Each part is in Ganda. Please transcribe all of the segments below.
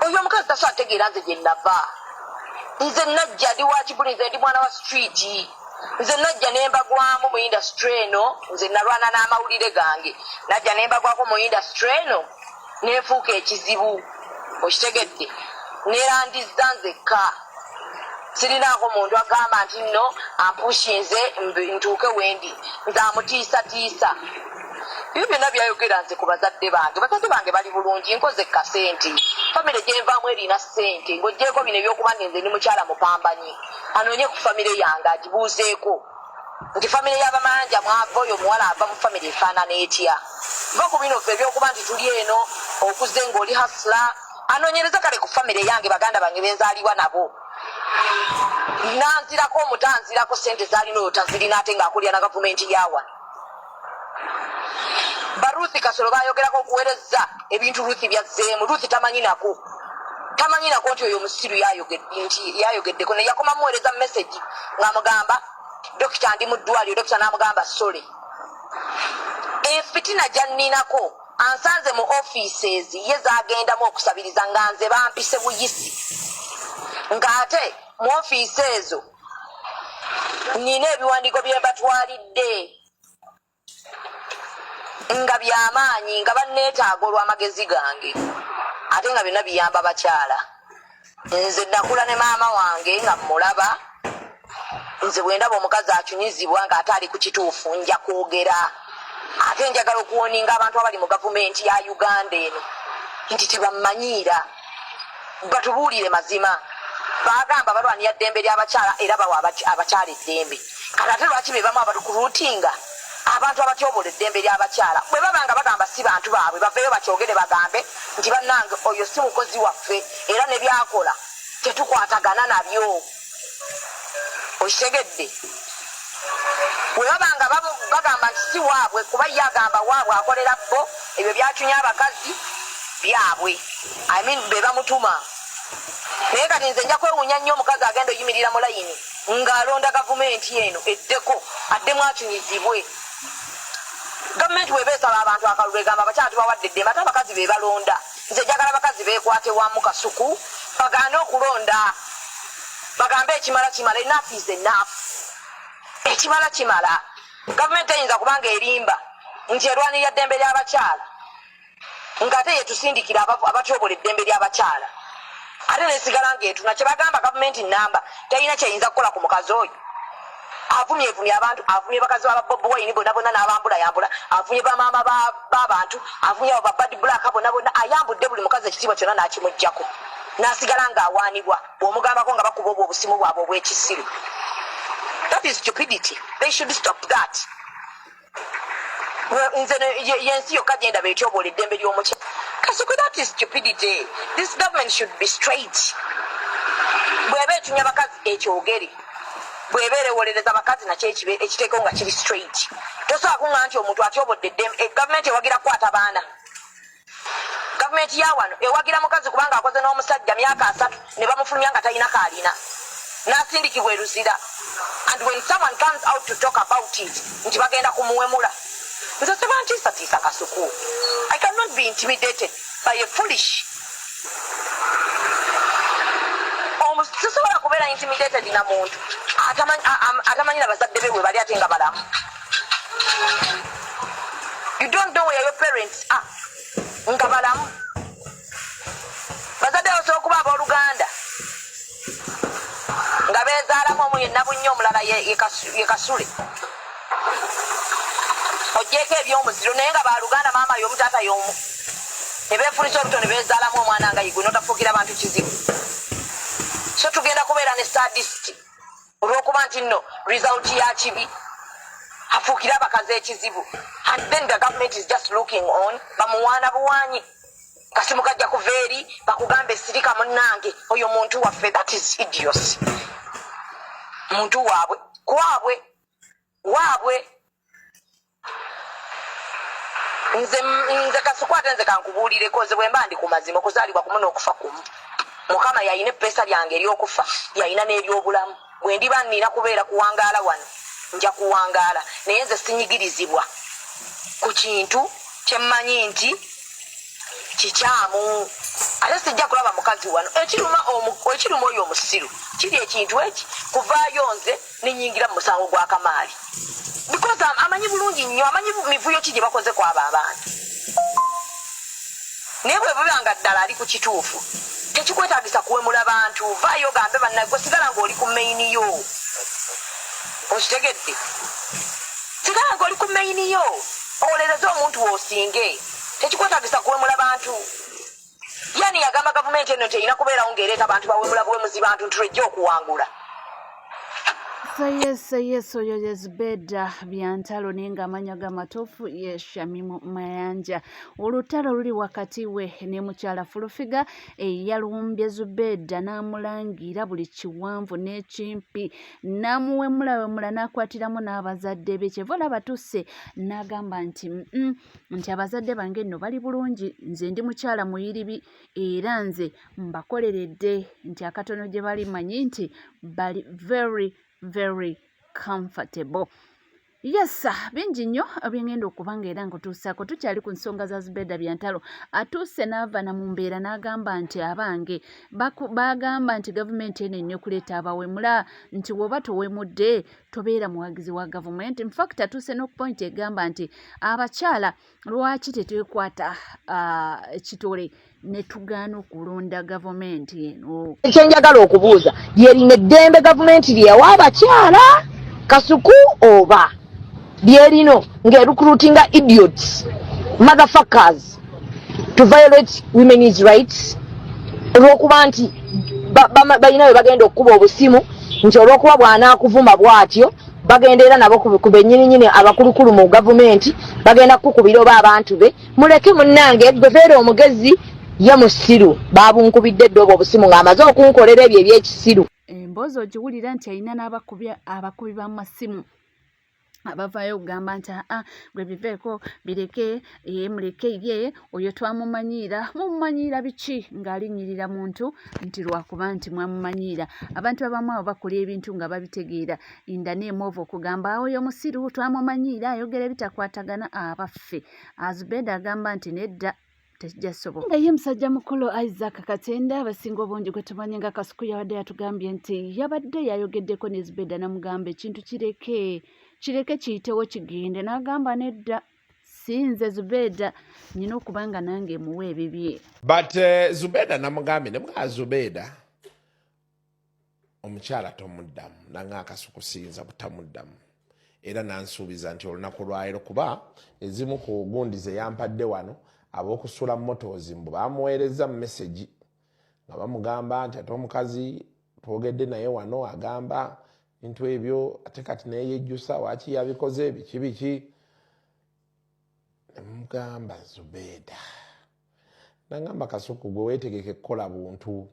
Oyo omukazi tasobola tegeera nze gye nava. Nze najja ndi wa kibuli, nze ndi mwana wa street. Nze najja ne mbagwamu mu industry eno, nze nalwana n'amawulire gange, najja ne mbagwako mu industry eno nenfuuka ekizibu. Okitegedde? Nerandizza nzekka, sirinaako muntu agamba nti nno ampushinze ntuuke wendi. Nze amutiisatiisa ebyo byonna byayogera nze ku bazadde bange. Bazadde bange bali bulungi, nkoze kasente, famire gyenvaamu erina ssente. Ng'ogyeko bino ebyokuba nti nze ndi mukyala mupambanyi, anoonye ku famire yange agibuuzeeko nti famire y'Abamayanja mwava, oyo omuwala ava mu famire efaanana etya? Va ku bino ffe ebyokuba nti tuli eno okuze ng'oli hustler. Anoonyereze kale ku famire yange, baganda bange benzaalibwa nabo. Nanzirako omutanzirako sente zalina oyo tazirina, ate ng'akulya na gavumenti yawano. Baruthi Kasolo bayogerako okuwereza ebintu Ruthi byazzeemu. Ruthi tamanyi nako, tamanyi nako nti oyo omusiru nti yayogeddeko. Naye yakoma muweereza message ng'amugamba, "Dokita, ndi mu ddwaliro." Dokita n'amugamba, "Sorry." Efitina gyanninako, ansanze mu offices ye zagendamu okusabiriza, nga nze bampise buyisi, ng'ate mu ofiisi ezo nina ebiwandiiko bye mbatwalidde nga byamaanyi, nga banneetaaga olw'amagezi gange, ate nga byonna biyamba bakyala. Nze nakula ne maama wange nga mmulaba. Nze bwe ndaba omukazi acunyizibwa ng'ate ali ku kituufu, nja kwogera. Ate njagala okuwarninga abantu abali mu gavumenti ya Uganda eno nti tebammanyiira, batubuulire mazima. Bagamba balwanira ddembe ly'abakyala era bawa abakyala eddembe. Kati ate lwaki be bamu abarecruitinga abantu abatyobola eddembe ly'abakyala? Bwe baba nga bagamba si bantu baabwe, baveeyo bakyogere, bagambe nti, "Bannange, oyo si mukozi waffe era ne byakola tetukwatagana nabyo." Okitegedde? Bwe baba nga bagamba nti si waabwe, kuba ye agamba waabwe, akolera bo, ebyo byacunya abakazi byabwe, I mean, be bamutuma. Naye kati nze nja kwewuunya nnyo omukazi agenda oyimirira mu layini ng'alonda gavumenti eno eddeko addemu acunyizibwe. Gavumenti bweba esaba abantu akalulu, egamba abakyala tubawadde eddembe, ate abakazi be balonda. Nze njagala abakazi beekwate wamu, Kasuku, bagaane okulonda, bagambe ekimala kimala, enough is enough, ekimala kimala. Gavumenti eyinza kubanga erimba nti erwanirira ddembe ly'abakyala, ng'ate yetusindikira abatyobola eddembe ly'abakyala, ate nesigala ng'etuna. Kyebagamba gavumenti namba terina kyeyinza kukola ku mukazi oyo avumyevumye abantu, avumye bakazi ba Bobi Wine bonna bonna n'abambulayambula, avumye bamaama b'abantu, avumye abo ba Bad Black bonna bonna, ayambudde buli mukazi ekitiibwa kyonna n'akimuggyako, n'asigala ng'awaanibwa. Bw'omugambako nga bakuba obwo obusimu bwabwe obw'ekisiru. That is stupidity. They should stop that. Nze yensi yokka gyendaba etyoboola eddembe ly'omukyala, Kasuku. That is stupidity. This government should be straight. Bw'eba etunya bakazi, ekyogere. Bw'eba erewolereza bakazi, nakyo ekiteekeo nga kiri straight. Tosobola kuŋŋa nti omuntu atyobodde eddembe. Gavumenti ewagira kukwata baana. Gavumenti ya wano ewagira mukazi kubanga akoze n'omusajja myaka 30 ne bamufulumya nga talina kaalina, n'asindikibwa eruzira, and when someone comes out to talk about it, nti bagenda kumuwemula. Nze sebantiisatiisa, Kasuku. I cannot be intimidated by a foolish. Sisobola kubeera intimidated na muntu atamanyi na bazadde be bwe bali ate nga balamu. You don't know where your parents are nga balamu. Bazadde basobola okuba abooluganda nga beezaalamu, omu yenna bunnyo, omulala ye Kasule, ogyeko ebyomuziro, naye nga baluganda, maama y'omu, taata y'omu, ne beefunisa oluto ne beezaalamu omwana nga yigwe, notafuukira bantu kizibu. So tugenda kubeera ne sadist olw'okuba nti nno result ya kibi afuukire abakazi ekizibu, and then the government is just looking on, bamuwaana buwaanyi. Kasimu kajja kuva eri bakugambe, "Sirika munnange, oyo muntu waffe." That is idiocy. Muntu waabwe kwabwe waabwe. Nze Kasuku, ate nze kankubuulireko, nze bwe mba ndi ku mazima, okuzaalibwa kumu n'okufa kumu. Mukama yalina eppeesa lyange ery'okufa, yalina n'eryobulamu. Bwe ndiba nina kubeera kuwangaala wano, nja kuwangaala, naye nze sinyigirizibwa ku kintu kyemmanyi nti kikyamu. Ate sijja kulaba mukazi wano. Ekiruma ekiruma oyo omusiru kiri ekintu eki kuvaayo nze nenyingira mu musango gwa Kamaali because amanyi bulungi nnyo, amanyi mivuyo ki gye bakoze kwabo abaana. Naye bwe buba nga ddala ali ku kituufu, tekikwetaagisa kuwemula bantu. Vaayo ogambe banna, gwe sigala ng'oli ku main yo, okitegedde? Sigala ng'oli ku main yo, owolereze omuntu w'osinge. Tekikwetaagisa kuwemula bantu. Yani yagamba gavumenti eno terina kubeerawo ng'ereeta bantu bawemula buwemuzi bantu nti lwejja okuwangula. Yes, yes, oyo ye Zubeda Byantalo, naye ng'amanya g'amatuufu ye Shamimu Mayanja. Olutalo luli wakati we ne mukyala Fulufiga eyalumbye Zubeda n'amulangira buli kiwanvu n'ekimpi, n'amuwemulawemula n'akwatiramu n'abazadde be. Kyeva olaba tusse n'agamba nti nti abazadde bange nno bali bulungi, nze ndi mukyala muyiribi era nze mbakoleredde, nti akatono gye bali manyi nti bali very very comfortable. Yes, bingi nnyo byengenda okuba nga era nkutuusaako. Tukyali ku nsonga za Zubeda Byantalo. Atuuse n'ava na mu mbeera n'agamba nti abange bagamba nti gavumenti eno erina okuleeta abawemula, nti woba towemudde tobeera muwagizi wa gavumenti. Infact atuuse n'okupoint egamba nti abakyala lwaki tetwekwata ekitole ne tugaana okulonda gavumenti eno. Ekyenjagala okubuuza, lyerina eddembe gavumenti lyeyawa abakyala, Kasuku, oba lyerino ng'erecruitinga idiots, motherfuckers to violate women's rights olw'okuba nti balina bwe bagenda okukuba obusimu, nti olw'okuba bw'anaakuvuma bw'atyo bagenda era nabo ku bennyininyini abakulukulu mu gavumenti bagenda kukukubira oba abantu be. Muleke munnange, gwe beera omugezi, ye musiru. Babunkubidde dda obwo obusimu ng'amaze okunkolera ebyo ebyekisiru. Emboozi ogiwulira nti alina n'abakubi, abakubi b'amasimu abavaayo okugamba nti aa, gwe biveeko, bireke, ye muleke, ye oyo twamumanyiira. Mumumanyiira biki ng'alinnyirira muntu nti lwakuba nti mwamumanyiira? Abantu abamu abo bakola ebintu nga babitegeera inda neemwova okugamba oyo musiru, twamumanyiira, ayogera ebitakwatagana. Abaffe, Azubeda agamba nti nedda, tekijja soboka. Nga ye musajja mukulu Isaac Katenda, abasinga obungi gwe tumanyi nga Kasuku, yabadde yatugambye nti yabadde yayogeddeko ne Zubeda namugamba ekintu kireke, kireke kiyitewo kigende, n'agamba nedda, si nze Zubeda, nyina okuba nga nange muwa ebibye. But Zubeda namugambye nemugamba, Zubeda, omukyala tomuddamu. Nanga Akasuku siyinza butamuddamu, era nansuubiza nti olunaku lwaleero, kuba ezimu ku gundi ze yampadde wano ab'okusula motos mbu bamuweereza message nga bamugamba nti ate omukazi twogedde naye wano agamba bintu ebyo, ate kati naye yejjusa waki yabikoze, biki biki. Nemugamba Zubeda, nagamba, Kasuku, gwe weetegeke kukola buntu.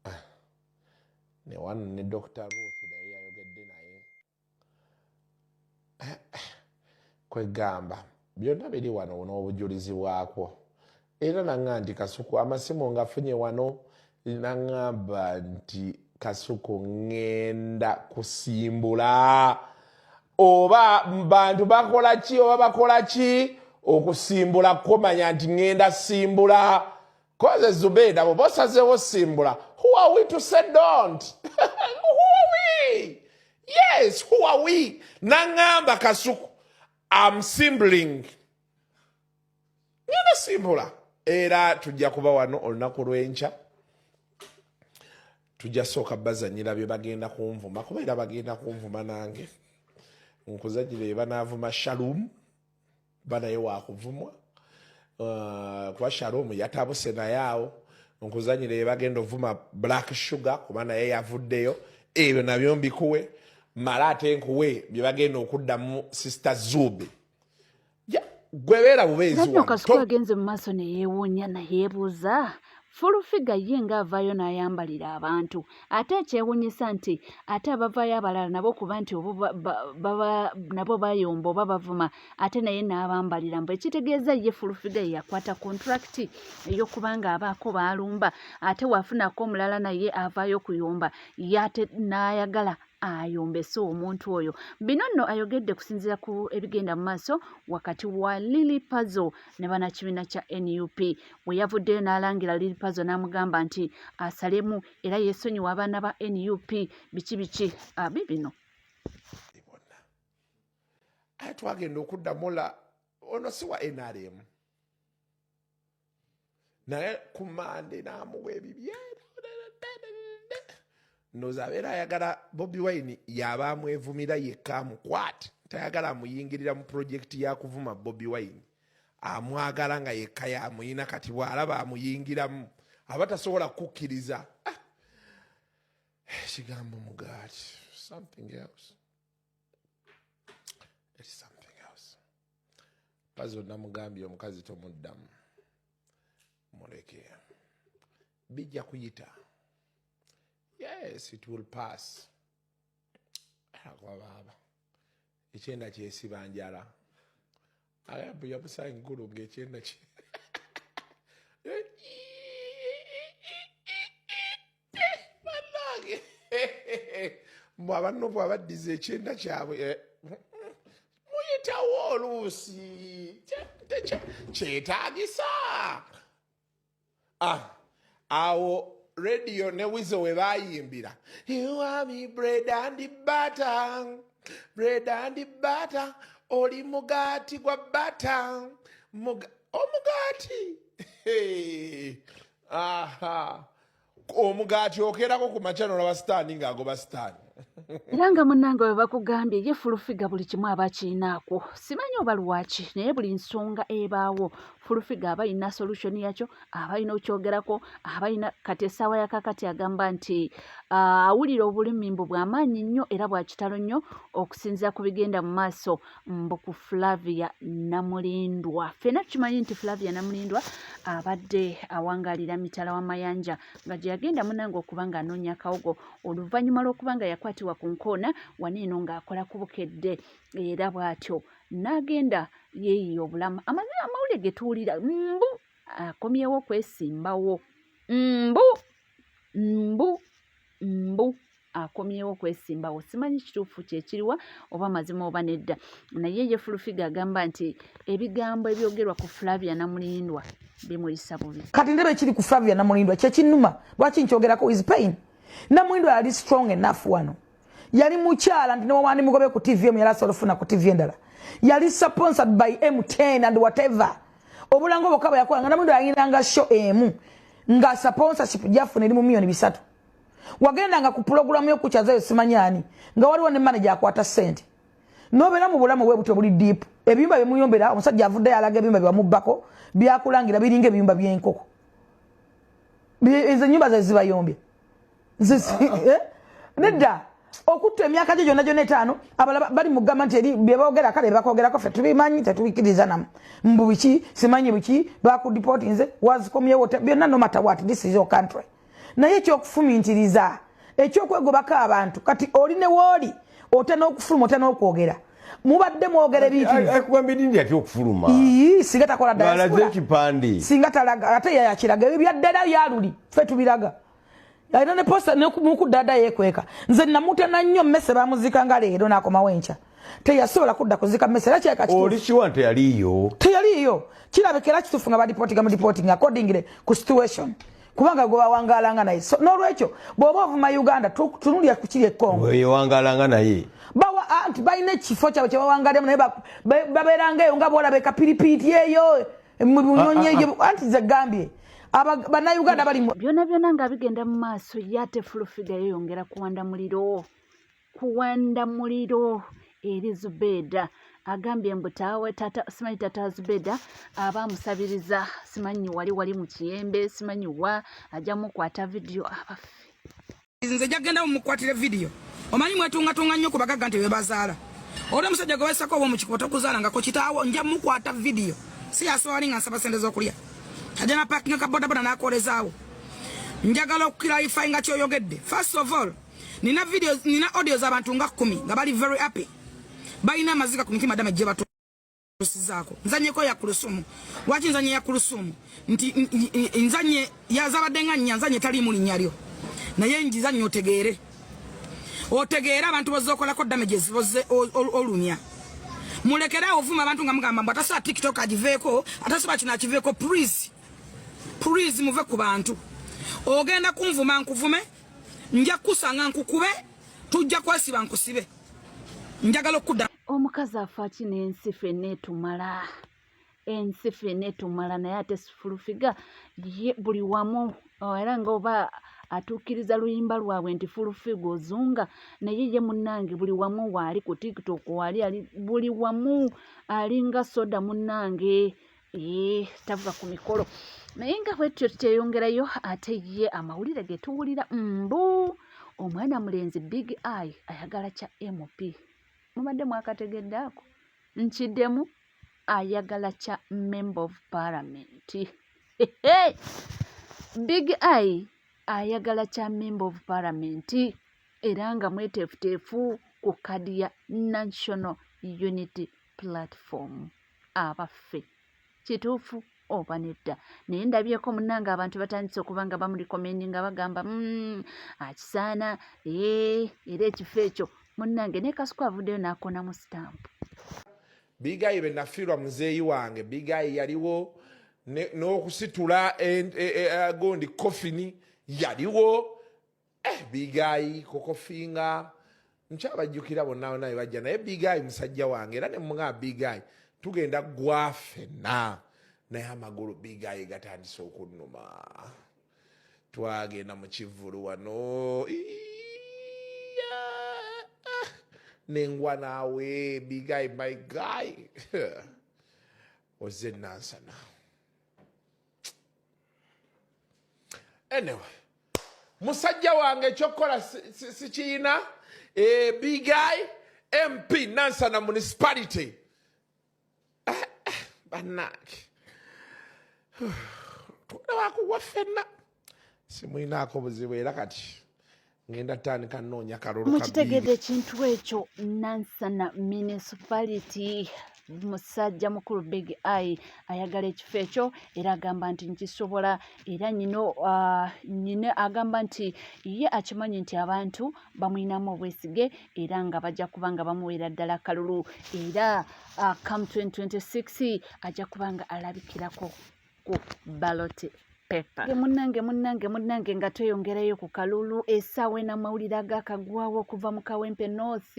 Ah. Ne wano ne Dr Ruth naye yayogedde naye. Kwegamba byonna biri wano n'obujulizi bwakwo. Era naŋŋa nti Kasuku, amasimu ngafunye wano, naŋŋamba nti Kasuku, ŋŋenda kusimbula oba bantu bakola ki oba bakola ki, okusimbula kumanya nti ŋŋenda simbula. Koze Zubeda, bwoba osazeewo simbula, who are we to say don't? Who are we? Yes, who are we? Naŋŋamba, Kasuku, am simbling, ngenda simbula. Era tujja kuba wano olunaku lw'enkya, tujja sooka bazanyira bye bagenda kunvuma, kuba era bagenda kunvuma, nange nkuzanyira bye banaavuma Shalom. Ba naye wakuvumwa, kuba Shalom yatabuse naye awo nkuzanyira bye bagenda ovuma Black Sugar, kuba naye yavuddeyo. Ebyo nabyo mbikuwe, mala ate nkuwe bye bagenda okuddamu Sister Zube. Gwebeera bubeezi. Nno Kasuku agenze mu maaso ne yeewuunya nayeebuuza Full Figure ye ng'avaayo n'ayambalira abantu, ate ekyewuunyisa nti ate abavaayo abalala nabo kuba nti oba baba nabo bayomba oba bavuma, ate naye n'abambalira, mbu ekitegeeza ye Full Figure ye yakwata contract ey'okuba ng'abaako baalumba, ate waafunako omulala naye avaayo okuyomba ye ate n'ayagala. ayombese omuntu oyo. Bino nno ayogedde kusinziira ku ebigenda mu maaso wakati wa Lily Pazo ne bannakibiina kya nup bwe yavuddeyo n'alangira Lily Pazo n'amugamba nti asalemu era yeesonyiwe abaana ba nup biki biki bibino. Aye twagenda okudda mula ono si wa NRM naye ku mande n'amuwa ebibye ndowooza abeera ayagala Bobi Wine yaba amwevumira yekka amukwate, tayagala amuyingirira mu pulojekiti ya kuvuma Bobi Wine, amwagala nga yekka yamuyina. Kati bw'alaba amuyingiramu aba tasobola kukkiriza ekigambo mugaati something else. It is something else. Pazo namugambye omukazi tomuddamu, muleke bijja kuyita. Yes, it will pass. Akuba baaba ekyenda kyesiba njala agambye yamusa engulu ngaekyenda kye bannange mbu abanupu abaddiza ekyenda kyabwe muyitawo oluusi kyetaagisa. Awo Radio ne Wizo we bayimbira "You are me bread and butter, bread and butter, oli mugaati gwa butter, omugaati." Hey. Aha, omugaati okerako ku makya nolaba sitaani ng'agoba sitaani. Era nga munnange bwe bakugambye ye Fulufiga buli kimu aba akirinaako, simanyi oba lwaki, naye buli nsonga ebaawo Fulufiga aba alina solution yakyo, aba alina okyogerako, aba alina. Kati essaawa ya kaakati agamba nti awulira obulumi mbu bw'amaanyi nnyo era bwa kitalo nnyo okusinziira ku bigenda mu maaso mbu ku Flavia Namulindwa. Ffenna tukimanyi nti Flavia Namulindwa abadde awangaalira mitala wa Mayanja nga gye yagenda munnange okuba ng'anoonya akawogo oluvannyuma lw'okuba nga yakwatibwa ku nkoona wano eno ng'akola ku Bukedde, era bw'atyo n'agenda yeeyiye obulamu. Amawulire ge tuwulira mbu akomyewo kwesimbawo, mbu mbu mbu akomyewo kwesimbawo, simanyi kituufu kyekiriwa oba mazima oba nedda, naye ye Fulufiga agamba nti ebigambo ebyogerwa ku Flavia Namulindwa bimuyisa bubi. Kati ndaba ekiri ku Flavia Namulindwa kyekinnuma. Lwaki nkyogerako is pain. Namulindwa yali strong enough wano, yali mukyala nti newawandi mugobe ku TV emu yali asobola ofuna ku TV endala, yali sponsored by M10 and whatever. Obulango bwokka bwe yakola nga Namulindwa yayinanga show emu nga sponsorship gyafuna eri mu 3 million. Wagendanga ku pulogulamu yokukyazayo simanyi ani nga waliwo ne manager akwata ssente nobeera mu bulamu bwe butyo buli deep. Ebiyumba byemuyombera, omusajja avuddeyo alaga ebiyumba byebamubbako byakulangira biringa ebiyumba by'enkoko. Ezo ennyumba ze zibayombye. Nedda okutta emyaka gyo gyonna gyonna etaano abalala bali mugamba nti eri byeboogera kale bakwogerako ffe tubimanyi tetubikkiriza namu mbu biki simanyi biki bakudipotinze wazikomyewo byonna. No matter what, this is your country. Naye ekyokufumintiriza ekyokwegobako abantu, kati oli ne wooli otya n'okufuluma, otya n'okwogera, mubadde mwogera ebintu. Akuba mirindi atya okufuluma? Ii, singa takola ng'alaze diaspora. Ekipande. Singa talaga ate yayakiraga ebyo byaddala byaluli ffe tubiraga alina ne posta mukuddaadda yeekweka. Nze namutana nnyo mmese bamuzika nga leero n'akomawo enkya teyasobola kudda kuzika mmese era kirabika kituufu. Oli kiwa nti yaliyo? Teyaliiyo, kirabika era kituufu nga badipotinga mudipotinga accordingly ku situation kubanga gwe bawangalanga naye. So n'olwekyo bw'oba ovuma Uganda tunulira ku kiri e Congo. Yewangalanga naye. Bawa anti balina ekifo kyabwe kyebawangaliramu naye babeeranga eyo nga bwolaba ekapiripiiti eyo mu bunyonyi eyo anti ze gambye Bannayuganda bali Byonna byonna nga bigenda mu maaso, ye ate Fulufiga yeeyongera kuwanda muliro, kuwanda muliro eri Zubeda. Agambye mbu taawe tata simanyi tata Zubeda aba amusabiriza simanyi wali wali mu kiyembe simanyi wa ajja mukwata vidiyo abaffe. Nze jagenda mumukwatire vidiyo. Omanyi mwetungatunga nnyo ku bagagga nti bebazaala. Oli omusajja gwe wesako oba omukikubo tokuzaalangako kitaawo. Nja mukwata vidiyo si yasobola nga nsaba sente z'okulya ajja na pakinga ka bodaboda n'akolezaawo. Njagala okuclarify nga kyoyogedde. First of all, nina videos, nina audio z'abantu nga 10 nga bali very happy, balina amaziga ku mitima dama gye batuusizaako. Nzanyeko ya Kulusumu. Lwaki nzanye ya Kulusumu? Nti nzanye yazabadde nga nnya nzanye taliimu linnya lyo naye njizanye otegeere. Otegeere abantu bozze okolako damages bozze olumya. Mulekere awo ovuma abantu nga mugamba mbu atasobola TikTok agiveeko, atasobola kino akiveeko. Please, please muve ku bantu. Ogenda kunvuma nkuvume, nja kukusanga nkukube, tujja kwesiba nkusibe. Njagala okudda. Omukazi afa ki n'ensi ffenna etumala, ensi ffenna etumala, naye ate Fulufiga ye buli wamu, era nga oba atuukiriza luyimba lwabwe nti Fulufiga ozunga, naye ye munnange buli wamu waali, ku TikTok waali, ali buli wamu, alinga soda munnange. Tava ku mikolo. Naye nga bwetutyo tukyeyongerayo, ate ye amawulire ge tuwulira mbu omwana mulenzi Big Eye ayagala kya MP. Mubadde mwakategedde ako? Nkiddemu, ayagala kya Member of Parliament. Big Eye ayagala kya Member of Parliament era nga mweteefuteefu ku kadi ya National Unity Platform. Abaffe, kituufu oba nedda? Naye ndabyeko munnange abantu batandise okuba nga bamurecommendinga, nga bagamba akisaana, era ekifo ekyo munnange. Ne Kasuku avuddeyo n'akonamu sitampu. Big Eye be nafiirwa muzeeyi wange. Big Eye yaliwo n'okusitula gundi coffin yaliwo. Big Eye kokofinga nkyabajjukira bonna bonna bebajja, naye Big Eye musajja wange, era ne muŋaa Big Eye tugenda gwa ffenna, naye amagulu Big Eye gatandise okunnuma. Twagenda mu kivvulu wano, Iya, nengwa naawe Big Eye, my guy, ozze Nansana. Anyway, musajja wange ekyokukola sikiyina. Big Eye MP Nansana Municipality. Bannange, tugenda ffenna, simulinaako buzibu, era kati ngenda tandika nnoonya kalulu. Mukitegedde ekintu ekyo? Nansana Municipality, musajja mukulu Big Eye ayagala ekifo ekyo, era agamba nti nkisobola, era nyino nyine agamba nti ye akimanyi nti abantu bamuyinamu obwesige era nga bajja kuba nga bamuweera ddala kalulu, era come 2026 ajja kuba nga alabikirako ku ballot paper. Munnange, munnange, munnange, nga tweyongerayo ku kalulu, essaawa eno amawulire agakagwawo okuva mu Kawempe North,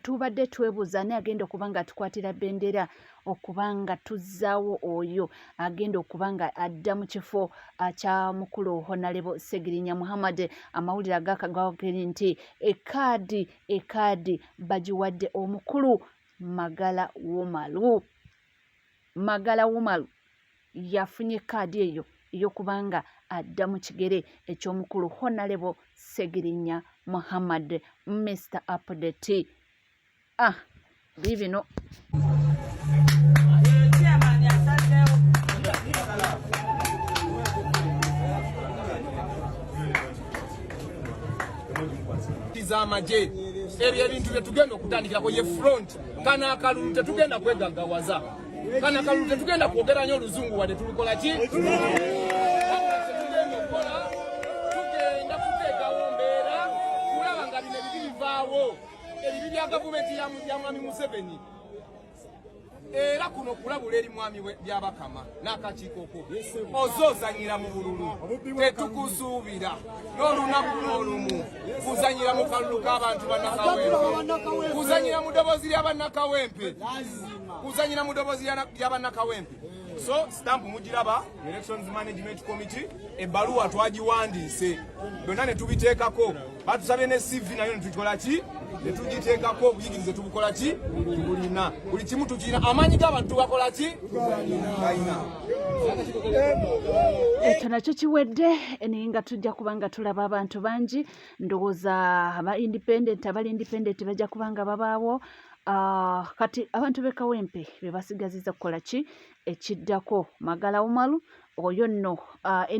tubadde twebuuza ani agenda okuba nga atukwatira bendera okuba nga tuzzaawo oyo agenda okuba nga adda mu kifo kya mukulu Honorable Segirinya Muhammad. Amawulire agakagwawo geri nti ekaadi bagiwadde omukulu Magala Wumalu. Magala Wumalu yafunye kaadi eyo ey'okubanga adda mu kigere eky'omukulu Honorable Segirinya Muhammad. Mr Update, biibino. Z'amagye, ebyo ebintu bye tugenda okutandikirako ye front. Kano akalulu tetugenda kwegaggawaza, kano akalulu tetugenda kwogera nnyo oluzungu wadde tulukola ki. Wabula kyetugenda okukola, tugenda kuteekawo mbeera kulaba nga bino ebibi bivaawo, ebibi bya gavumenti ya mwami Museveni. Era kuno kulabula eri mwami Byabakama n'akakiiko ko, ozoozanyira mu bululu, tetukusuubira n'olunaku n'olumu kuzanyira mu kalulu k'abantu bannakawempe, kuzanyira mu ddoboozi lya bannakawempe, kuzanyira mu ddoboozi lya bannakawempe. So stamp mugiraba, Elections Management Committee, ebbaluwa twagiwandiise byonna ne tubiteekako, batusabye ne CV nayo ne tukikola ki, ne tugiteekako, obuyigirize tubukola ki, tubulina, buli kimu tukirina, amaanyi g'abantu tugakola ki, galina. Ekyo nakyo kiwedde, naye nga tujja kuba nga tulaba abantu bangi, ndowooza aba independent, abali independent bajja kuba nga babaawo. Kati abantu b'e Kawempe be basigaziza kukola ki? Ekiddako Magala Umaru oyo nno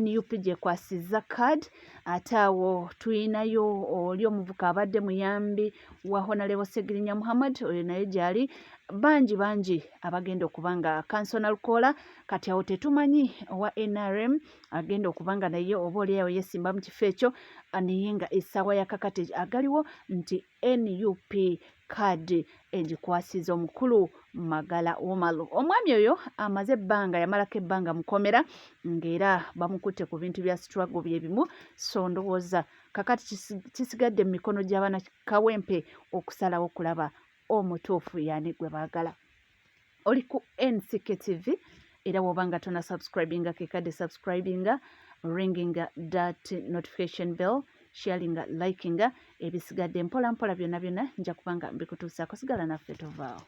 nup gyekwasizza card. Ate awo tulinayo oli omuvuka abadde muyambi wa Honalebo Segirinya Muhammad, oyo naye gyali. Bangi bangi abagenda okuba nga Kansona Lukoola. Kati awo tetumanyi owa NRM agenda okuba nga naye oba oli awo yesimba mu kifo ekyo, naye nga essaawa ya kakati agaliwo nti nup card egikwasiza omukulu Magala Umaru. Omwami oyo amaze ebbanga, yamalako ebbanga mukomera ng'era bamukutte ku bintu bya struggle byebimu. So ndowooza kakati kisigadde mu mikono gy'abana Kawempe okusalawo okulaba omutuufu yaani gwe baagala. Oli ku NCK TV, era woba nga tona subscribinga, kekadde subscribinga, ringinga that notification bell, sharinga, likinga. Ebisigadde mpola mpola byonna byonna nja kubanga mbikutuusaako. Sigala naffe, tovaawo.